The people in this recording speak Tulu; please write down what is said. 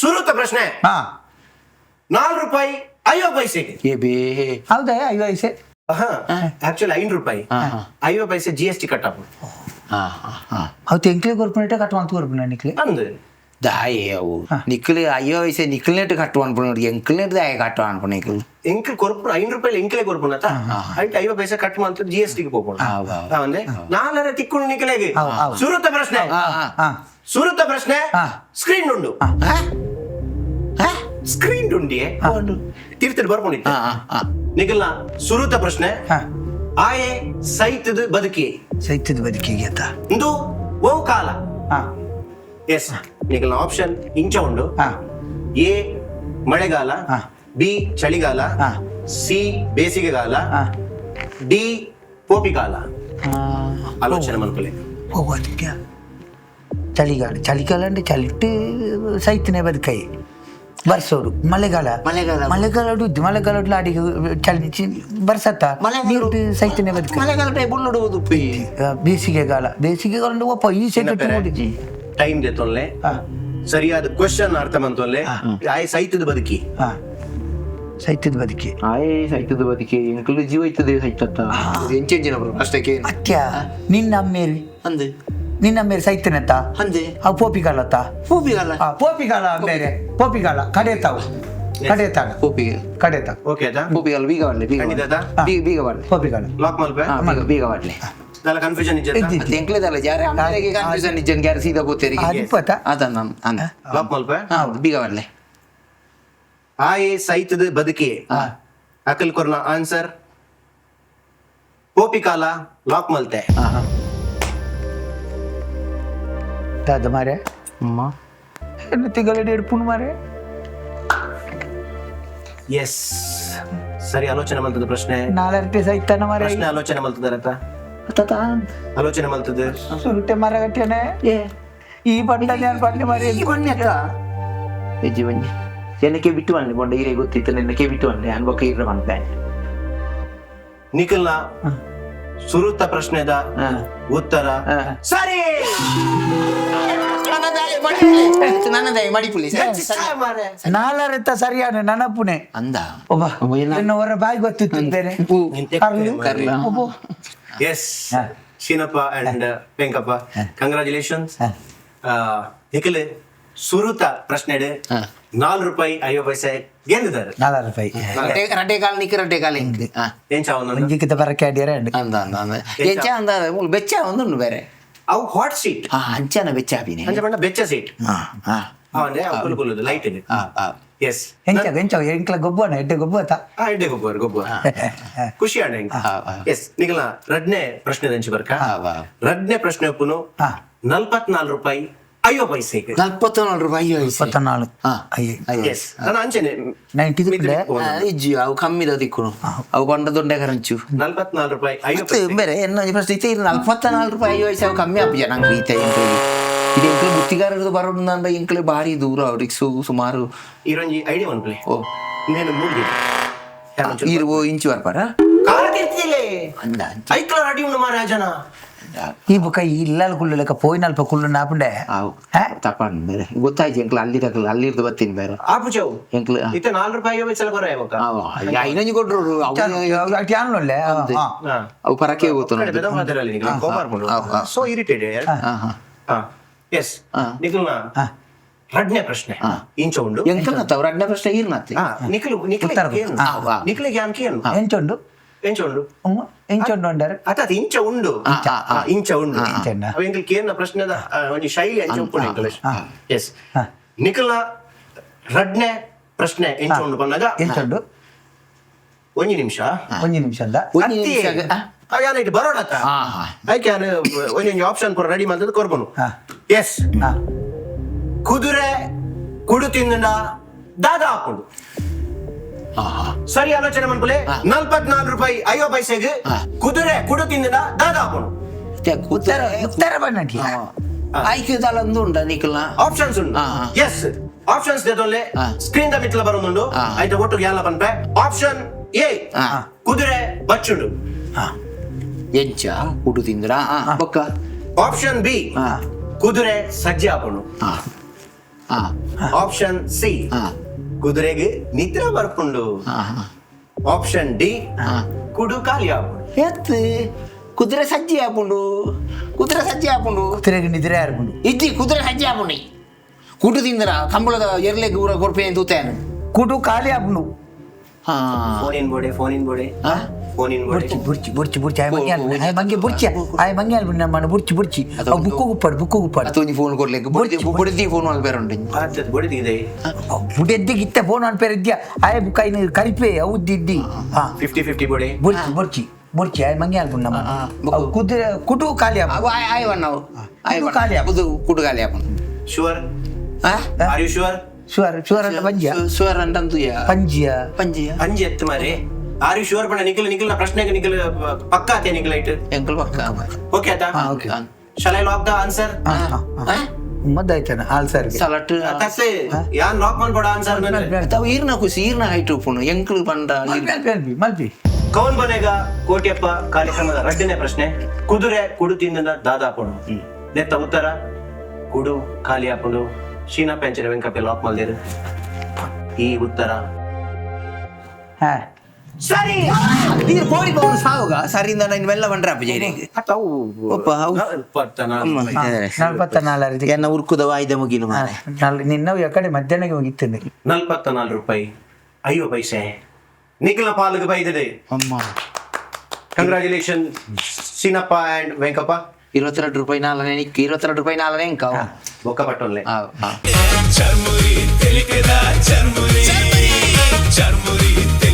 ಸುರುತ ಪ್ರಶ್ನೆ. ಹಾ. 4 ರೂಪಾಯಿ 50 ಪೈಸೆಗೆ. ಏ ಬೇ. ಹೌದಾ, 50 ಪೈಸೆ? ಆಕ್ಚುಲಿ 5 ರೂಪಾಯಿ 50 ಪೈಸೆ ಜಿಎಸ್ಟಿ ಕಟ್ ಆಪುಂಡು. ಹಾ ಹಾ ಹಾ. ಅವು ಎಂಕ್ಲೆ ಕೊರ್ಪುನ ಕಟ್ ಮಂತ್ ಕೊರ್ಪುನ ನಿಕ್ಲೆ. ಅಂದ್. ದಾಯೆ ಅವು ನಿಕ್ಲು 50 ಪೈಸೆ ನಿಕ್ಲೆಟ್ ಕಟ್ಟು ಅನ್ಪುಣ, ಎಂಕ್ಲೆಟ್ ದಾಯ ಕಟ್ಟು ಅನ್ಪುಣ ನಿಕ್ಲು? ಎಂಕ್ಲ್ ಕೊರ್ಪುನ 5 ರೂಪಾಯಿ ಎಂಕ್ಲೆ ಕೊರ್ಪುನತ, ಐಟ್ 50 ಪೈಸೆ ಕಟ್ ಮಂತ್ ಜಿಎಸ್ಟಿ ಗೆ ಪೋಪುಂಡು. ಅಂದೆ ನಾಲರೆ ತಿಕ್ಕುಂಡು ನಿಕ್ಲೆಗ್. ಅವು, ಅವು. ಸುರುತ ಪ್ರಶ್ನೆ. ಹಾ ಹಾ. ಹಾ. ಸುರುತ ಪ್ರಶ್ನೆ. ಸ್ಕ್ರೀನ್ ಉಂಡು. ಹಾ ಹಾ. ಸ್ಕ್ರೀನ್ ಉಂಡಿಯೇ ತೀರ್ಥಡ್ ಬರ್ಕೊಂಡಿತ್ತು. ಹಾ ಹಾ. ನಿಖಲ್ನ ಸುರುತ ಪ್ರಶ್ನೆ. ಆಯೆ ಸೈತದ ಬದುಕಿ. ಸೈತದ ಬದುಕಿಗೆ ಅಂತ. ಇಂದು ಓ ಕಾಲ. ಎಸ್, ನಿಖಲ್ನ ಆಪ್ಷನ್ ಇಂಚ ಉಂಡು. ಎ ಮಳೆಗಾಲ, ಬಿ ಚಳಿಗಾಲ, ಸಿ ಬೇಸಿಗೆಗಾಲ, ಡಿ ಪೋಪಿಗಾಲ. ಆಲೋಚನೆ ಮನ್ಕುಲೆ. ಹೋಗೋದಕ್ಕೆ ಚಳಿಗಾಲ, ಚಳಿಗಾಲ ಅಂದ್ರೆ ಚಳಿಟ್ಟು ಸೈತನೆ ಬದುಕೈ ಬರ್ಸೋಡು. ಮಳೆಗಾಲ. ಮಳೆಗಾಲ. ಮಳೆಗಾಲ ಉದ್ದು ಮಳೆಗಾಲ ಅಡಿಗೆ ಚಳಿ ಬರ್ಸತ್ತ ನೀರು ಸೈತನೆ ಬದುಕೈ. ಮಳೆಗಾಲ ಟೈಪ್ ಉಳ್ಳುಡುವುದು ಉಪ್ಪಿ. ಬೇಸಿಗೆಗಾಲ, ಬೇಸಿಗೆಗಾಲ ಅಂದ್ರೆ ಒಪ್ಪ ಈ ಸೆಕೆಂಡ್ ನೋಡಿ. ಟೈಮ್ ದೆತ್ತೊನ್ಲೆ. ಸರಿಯಾದ ಕ್ವಶನ್ ಅರ್ಥ ಮಂತೊನ್ಲೆ. ಆಯ್ ಸೈತದ ಬದುಕಿ. ಹಾ, ಸೈತದ ಬದುಕಿ. ಆಯೇ ಸೈತದ ಬದುಕಿ, ಎಂಕುಲು ಜೀವ ಇತ್ತದೆ ಸೈತತ್ತ ಎಂಚೆಂಚಿನ ಬ್ರೋ ಅಷ್ಟಕ್ಕೆ. ಅತ್ಯ, ನಿನ್ನ ಅಮ್ಮೇರಿ. ಅಂದೆ. ನಿನ್ನ ಅಮ್ಮೇರಿ ಸೈತನತ್ತ. ಅಂದೆ. ಅವು ಪೋಪಿಗಾಲತ್ತ. ಪೋಪಿಗಾಲ. ಆ ಪೋಪಿಗಾಲ ಬೇರೆ, ಪೋಪಿಗಾಲ ಕಡೆತಾವು ಕಡೆತಾಗ. ಪೋಪಿಗೆ. ಕಡೆತಾಗ. ಓಕೆ ಆಯ್ತಾ? ಪೋಪಿಗಾಲ ಬೀಗ ಮಾಡ್ಲಿ, ಬೀಗ. ಖಂಡಿತ. ಬೀಗ ಬೀಗ ಮಾಡ್ಲಿ. ಪೋಪಿಗಾಲ. ಲಾಕ್ ಮಲ್ಪೆ. ಹಾ, ಬೀಗ ಬೀಗ ಮಾಡ್ಲಿ. ದಾಲ ಕನ್ಫ್ಯೂಷನ್ ಇಜ್ಜತ್ತ? ಇಜ್ಜಿ. ಎಂಕ್ಲೆದಲ್ಲ ಜಾರೆ ಅಮ್ಮೆರೆಗೆ ಕನ್ಫ್ಯೂಷನ್ ಇಜ್ಜನ್ ಗ್ಯಾರ ಸೀದಾ ಪೋತೇರಿಗೆ. ಅದಿಪ್ಪತ್ತ. ಅದ ಅಂದ. ಲಾಕ್ ಮಲ್ಪೆ. ಹಾ, ಬೀಗ ಮಾಡ್ಲಿ. ಆಯೆ ಸೈತದ ಬದುಕಿ. ಅಕಲ್ ಕೊರ್ನ ಆನ್ಸರ್ ಪೋಪಿಕಾಲ ಲಾಕ್ ಮಲ್ತೆ. ಹಾ. ದಾದ ಮಾರೆ. ಅಮ್ಮ. ಎನ್ನು ತಿಂಗಳ ಎಡ್ಪುಣ್ ಮಾರೆ. ಎಸ್, ಸರಿ ಆಲೋಚನೆ ಮಲ್ತದ ಪ್ರಶ್ನೆ. ನಾಲರಟೆ ಸೈತಾನ ಮಾರೆ. ಪ್ರಶ್ನೆ ಆಲೋಚನೆ ಮಲ್ತದರತ್ತ. ಅತ್ತತ. ಆಲೋಚನೆ ಮಲ್ತದ. ಸುರುಟೆ ಮರ ಗಟ್ಟಿಯನೆ. ಏ. ಈ ಪಂಡ ഞാൻ ಪಂಡೆ ಮಾರೆ. ಈ ಬನ್ನಿ ಅಕ್ಕ ಎಜ್ಜಿ ಬನ್ನಿ, ಎನ್ನಕ್ಕೆ ಬಿಟ್ಟು ಬನ್ನಿ ಬೊಂಡ ಈರೆ ಗೊತ್ತಿತ್ತು ನಿನ್ನಕ್ಕೆ ಬಿಟ್ಟು ಬನ್ನಿ ಅನ್ಬೊಕ್ಕ ಈರ ಬಂದೆ. ನಿಖಲ್ನ ಸುರುತ ಪ್ರಶ್ನೆದ ಉತ್ತರ ಸರಿ. ನನ್ನದಾಯಿ ಮಡಿಪುಲಿ. ನಾಲರೆತ್ತ ಸರಿಯಾನ ನನಪುನೆ. ಅಂದ. ಒಬ್ಬ ಎನ್ನ ಹೊರ ಬಾಯಿ ಗೊತ್ತಿತ್ತು ಬೇರೆ. ಕರ್ಲು. ಕರ್ಲ. ಒಬ್ಬ. ಎಸ್, ಶೀನಪ್ಪ ಅಂಡ್ ವೆಂಕಪ್ಪ, ಕಂಗ್ರಾಚುಲೇಷನ್ಸ್. ನಿಖಲ್ ಸುರುತ ಪ್ರಶ್ನೆ 4 ರೂಪಾಯಿ 50 ಪೈಸೆ ಗೆದ್ದಿದ್ದಾರೆ. 4 ರೂಪಾಯಿ. ರಡ್ಡೆ ಕಾಲ ನಿಕ್ಕ, ರಡ್ಡೆ ಕಾಲ ಹಿಂಗೆ. ಏನ್ ಚಾವನ್? ಒಂಜಿಕ್ಕಿತ ಬರಕ್ಕೆ ಅಡಿಯರ. ಅಂದ ಅಂದ ಅಂದ ಎಂಚ ಅಂದ ಮೂಲು ಬೆಚ್ಚ ಒಂದುಂಡು ಬೇರೆ. ಅವು ಹಾಟ್ ಸೀಟ್. ಹಾ, ಅಂಚನ ಬೆಚ್ಚ ಆಪಿನಿ. ಅಂಚ ಪಂಡ ಬೆಚ್ಚ ಸೀಟ್. ಹಾ ಹಾ. ಅಂದ್ರೆ ಅವು ಕುಲ್ಲು ಕುಲ್ಲುದು ಲೈಟ್ ಇದೆ. ಹಾ ಹಾ. ಎಸ್. ಎಂಚ ಎಂಚ ಎಂಕ್ಲ ಗೊಬ್ಬನ ಎಡ್ಡೆ ಗೊಬ್ಬತ. ಆ, ಎಡ್ಡೆ ಗೊಬ್ಬರ ಗೊಬ್ಬರ ಖುಷಿ ಆಂಡ್. ಹಾ, ಹಾ. ಎಸ್, ನಿಗಲ ರಡ್ನೇ ಪ್ರಶ್ನೆ ದಂಚಿ ಬರ್ಕ. ಹಾ, ವಾ. ರಡ್ನೇ ಪ್ರಶ್ನೆ ಒಪ್ಪುನು 44 ರೂಪಾಯಿ 50 ಪೈಸೆ. 44 ರೂಪಾಯಿ 50 ಪೈಸೆ. 24. ಅಯ್ಯೋ. ಎಸ್, ನಾನು ಅಂಚೆನೆ. ನೈಂಟಿ. ಇಜ್ಜಿ, ಅವು ಕಮ್ಮಿದ ದಿಕ್ಕುನು ಅವು ಪಂಡ ದೊಡ್ಡ ಕರಂಚು. 44 ರೂಪಾಯಿ 50 ಮತ್ತೆ ಪೈಸೆ. ಬೇರೆ ಎನ್ನ ಫಸ್ಟ್ ಇತ್ತೆ 44 ರೂಪಾಯಿ 50 ಪೈಸೆ ಅವು ಕಮ್ಮಿ ಆಪುಜ ನಂಗೆ ಈತ ಎಂಕ್ಲೆಗ್. ಇದು ಎಂಕ್ಲೆ ಬುತ್ತಿಗಾರರದು ಬರೋಡು ಅಂದ ಎಂಕ್ಲೆ ಭಾರಿ ದೂರ ಅವ್ರಿಗೆ ಸುಮಾರು. ಈರೊಂಜಿ ಐಡಿಯಾ ಮನ್ಪುಲೆ. ಓ. ನೇನು ಮೂಡ್ದಿ. ಈರು ಓ ಇಂಚು ಬರ್ಪಾರ. ಕಾರ್ ತಿರ್ತಿಲೆ. ಅಂದ. ಐಕ್ಲ ಅಡಿ ಉಂಡು ಮಾರಾಯ ಜನ. ಈ ಬುಕ್ಕ ಈ ಇಲ್ಲಾಲ್ ಕುಲ್ಲು ಲೆಕ್ಕ ಪೋಯಿನಲ್ಪ ಕುಲ್ಲು ನಾಪುಂಡೆ. ಅವು ಹಾ? ತಪ್ಪಂಡು ಬೇರೆ ಗೊತ್ತಾಯ್ತು ಎಂಕ್ಲೆ ಅಲ್ಲಿ ತಕಲ್ ಅಲ್ಲಿರ್ದು ಬರ್ತೀನಿ ಬೇರೆ. ಆಪುಜವು. ಎಂಕ್ಲೆ. ಇತ್ತೆ 4 ರೂಪಾಯಿ 50 ಪೈಸೆ ಕೊರ ಯಾವಾಗ? ಐನಂಜಿ ಕೊಟ್ರು ಅವು. ಅವು ಅವು ಪರಕೆ ಹೋಗ್ತು. ಸೋ ಇರಿಟೇಟೆಡ್. ಹಾ ಹಾ. ಎಸ್, ನಿಖಲ್ನ ರಡ್ನೇ ಪ್ರಶ್ನೆ ಇಂಚ ಉಂಡು. ಎಂಕಲ್ನ ತವ್ರ ಅಡ್ಡ ಪ್ರಶ್ನೆ ಈರ್ನತ್ತೆ. ನಿಖಲು ನಿಖಲ ಉತ್ತರ ಕೇನು. ಹಾ. ನಿಖಲಿಗೆ ಯಾನ್ ಕೇನು. ಎಂಚುಂಡು? ಎಂಚ ಉಂಡು? ಎಂಚುಂಡು ಅಂಡರ್. ಅತ್ತ ಅತ್ತ, ಇಂಚ ಉಂಡು. ಹಾ, ಹಾ. ಇಂಚ ಉಂಡು. ಇಂಚ. ಅವ ಎಂಕಲ್ ಕೇನ ಪ್ರಶ್ನೆದ ಒಂಜಿ ಶೈಲಿ ಅಂಚ ಉಪ್ಪುಂಡು ಎಂಕಲ್. ಎಸ್, ನಿಖಲ್ನ ರಡ್ನೇ ಪ್ರಶ್ನೆ ಎಂಚ ಉಂಡು ಪನ್ನಗ. ಎಂಚುಂಡು? ಒಂಜಿ ನಿಮಿಷ. ಒಂಜಿ ನಿಮಿಷ ಅಂದ. ಒಂಜಿ ನಿಮಿಷ ಆ? ಯಾನ್ ಇಟ್ಟು ಬರೋಡತ್ತ. ಹಾ ಹಾ. ಐಕೆ ಯಾನ್ ಒಂಜೊಂಜಿ ಆಪ್ಷನ್ ಪೂರ ರೆಡಿ ಮಲ್ತದ್ದು ಕೊರ್ಪುನು. ಎಸ್. ಕುದುರೆ ಕುಡು ತಿಂದ ದಾದಾ ಹಾಕೊಂಡು. ಹಾ ಹಾ. ಸರಿ ಆಲೋಚನೆ ಮನ್ಪುಲೆ. 44 ರೂಪಾಯಿ 50 ಪೈಸೆಗೆ ಕುದುರೆ ಕುಡು ತಿಂದ ದಾದಾ ಹಾಕೊಂಡು. ಉತ್ತರ ಉತ್ತರ ಬನ್ನಟಿ. ಆಯ್ಕೆ ದಾಲ ಉಂಡ ನಿಖಲ್ನ? ಆಪ್ಷನ್ಸ್ ಉಂಟು. ಹಾ, ಹಾ. ಎಸ್, ಆಪ್ಷನ್ಸ್ ದೇತೊಲ್ಲೆ. ಸ್ಕ್ರೀನ್ the ಮಿತ್ಲ ಬರೋದುಂಡು. ಆಯ್ತಾ, ಒಟ್ಟು ಯಾಲ ಪನ್ಪೆ. ಆಪ್ಷನ್ ಎ, ಕುದುರೆ ಬಚ್ಚುಂಡು. ಎಂಚ ಕುಡು ತಿಂದ್ರ? ಹಾ, ಬೊಕ್ಕ? ಆಪ್ಷನ್ ಬಿ, ಕುದುರೆ ಸಜ್ಜೆ ಹಾಕೊಂಡು. ಹಾ. ಆಪ್ಷನ್ ಸಿ, ಹಾ. ಕುದುರೆಗೆ ನಿದ್ರೆ ಬರ್ಪುಂಡು. ಹಾ, ಹಾ. ಆಪ್ಷನ್ ಡಿ, ಕುಡು ಖಾಲಿ ಆಪುಂಡು. ಎತ್ ಕುದುರೆ ಸಜ್ಜಿ ಆಪುಂಡು, ಕುದುರೆ ಸಜ್ಜಿ ಆಪುಂಡು. ಕುದುರೆಗೆ ನಿದ್ರೆ ಆರ್ಪುಂಡು. ಇಜ್ಜಿ, ಕುದುರೆ ಸಜ್ಜಿ ಆಪುಂಡು. ಕುಟು ತಿಂದ್ರ ಕಂಬಳದ ಎರ್ಲೆಗ್ ಊರ ಕೊರ್ಪೆ ತೂತೇನು. ಕುಡು ಖಾಲಿ ಆಪುಂಡು. ಹಾ. ಫೋನ್ ಇನ್ ಬೋಡೆ, ಫೋನ್ ಇನ್ ಬೋಡೆ. ಹಾ? ಫೋನ್ ಇನ್ ಬೋಡೆ. ಬುರ್ಚಿ ಬುರ್ಚಿ ಬುರ್ಚಿ ಬುರ್ಚಿ, ಆಯ್ ಮಂಗೆ ಅಲ್ಪುಂಡು, ಆಯ್ ಮಂಗೆ ಬುರ್ಚಿ, ಆಯ್ ಮಂಗೆ ಅಲ್ಪುಂಡು ನಮ್ಮನ. ಬುರ್ಚಿ ಬುರ್ಚಿ. ಅವು ಬುಕ್ಕು ಗುಪ್ಪಾಡು, ಬುಕ್ಕು ಗುಪ್ಪಾಡು. ಅತ್ತೊಂಜಿ ಫೋನ್ ಕೊರ್ಲೆಗ್ ಬುಡ್ದಿ ಬುಡ್ದಿ ಫೋನ್ ಮಲ್ಪೆರೆ ಉಂಡು. ಆತದ್ ಬೊಡಿದಿದೆ. ಬುಡೆದ್ದಿಗೆ ಇತ್ತೆ ಫೋನ್ ಅನ್ಪೇರ್ ಇದ್ಯಾ? ಆಯ್ ಬುಕ್ಕ ಇನ್ನು ಕರಿಪೆ ಅವ್ದಿದ್ದಿ. ಹಾ. 50-50 ಬೋಡೆ. ಬುರ್ಚಿ ಬುರ್ಚಿ ಬುರ್ಚಿ, ಆಯ್ ಮಂಗೆ ಅಲ್ಪುಂಡು ನಮ್ಮ. ಆ, ಆ, ಅವು ಕುದುರೆ ಕುಟು ಖಾಲಿ ಆಪುಂಡು. ಅವು ಆಯ್ ಆಯ್ ವಣ್ಣವು ಆಯ್. ಕುಡು ಖಾಲಿ ಆಪುಂಡು. ಕುದು ಕುಡು ಖಾಲಿ ಆಪುಂಡು. ಶುವರ್? ಹಾ. Are you sure? Sure, sure ಅಂತ ಪಂಜಿಯ. ಸುವರ್ ಅಂತಂದುಯ. ಪಂಜಿಯ. ಪಂಜಿಯ. ಅಂಜಿ ಎತ್ತು ಮಾರೆ. Are you sure ಪಂಡ ನಿಖಿಲ್, ನಿಖಿಲ್ನ ಪ್ರಶ್ನೆಗೆ ನಿಖಿಲ್ ಪಕ್ಕ ಆತೆ ನಿಖಿಲ್ ಐಟ್. ಎಂಕಲ್ ಪಕ್ಕ. ಓಕೆ ಆತಾ? ಹಾ, okay. Shall I lock the answer? ಹಾ ಹಾ ಹಾ. ಮದ್ದಾಯ್ತಾನ ಹಾಲ್ ಸರ್ಗೆ. ಸಲಟ್. ತಸ್ಸೆ ಯಾನ್ ಲಾಕ್ ಮಾಡ್ಬೋಡ ಆನ್ಸರ್? ತಾವು ಈರ್ನ ಖುಷಿ, ಈರ್ನ ಹೈಟ್ ಉಪ್ಪುಂಡು ಎಂಕಲ್ ಪಂಡ. ಮಲ್ಪಿ ಮಲ್ಪಿ. ಕೌನ್ ಬನೇಗ ಕೋಟ್ಯಪ್ಪ ಕಾರ್ಯಕ್ರಮದ ರಡ್ಡನೇ ಪ್ರಶ್ನೆ, ಕುದುರೆ ಕುಡು ತಿಂದ ದಾದಾಪುಂಡು. ನೆತ್ತ ಉತ್ತರ ಕುಡು ಖಾಲಿ ಆಪುಂಡು. ಶೀನಾ ಪೆಂಚನ ವೆಂಕಪ್ಪೆ ಲಾಕ್ ಮಲ್ದೇರು. ಈ ಉತ್ತರ ಹಾ. ಸರಿ. ನೀರು ಕೋಳಿ ಪೌರು ಸಾವುಗ ಸರಿಂದ ನಾನು ಮೆಲ್ಲ ಬಂಡ್ರೆ ಅಪ್ಪ ಜೈರಿಗೆ ಒಪ್ಪ ಅವು. 44. ಎನ್ನ ಉರ್ಕುದ ವಾಯ್ದ ಮುಗಿಲು ಮಾರೆ. ನಿನ್ನ ಕಡೆ ಮಧ್ಯಾಹ್ನಕ್ಕೆ ಹೋಗಿತ್ತಂದ್ರೆ. 44 ರೂಪಾಯಿ 50 ಪೈಸೆ ನಿಖಿಲ್ನ ಪಾಲಿಗೆ ಬೈದಿದೆ. ಅಮ್ಮ. ಕಂಗ್ರಾಚುಲೇಷನ್ ಸೀನಪ್ಪ ಅಂಡ್ ವೆಂಕಪ್ಪ. 22 ರೂಪಾಯಿ ನಾಲ್ನೇ ನಿಕ್ಕು, 22 ರೂಪಾಯಿ ನಾಲ್ನೇ ಇಂಕ. ಬೊಕ್ಕ ಪಟ್ಟೊನ್ಲೆ. ಆ ಚರ್ಮುರಿ ತೆಲಿಕೆದ ಚರ್ಮುರಿ ಚರ್ಮುರಿ.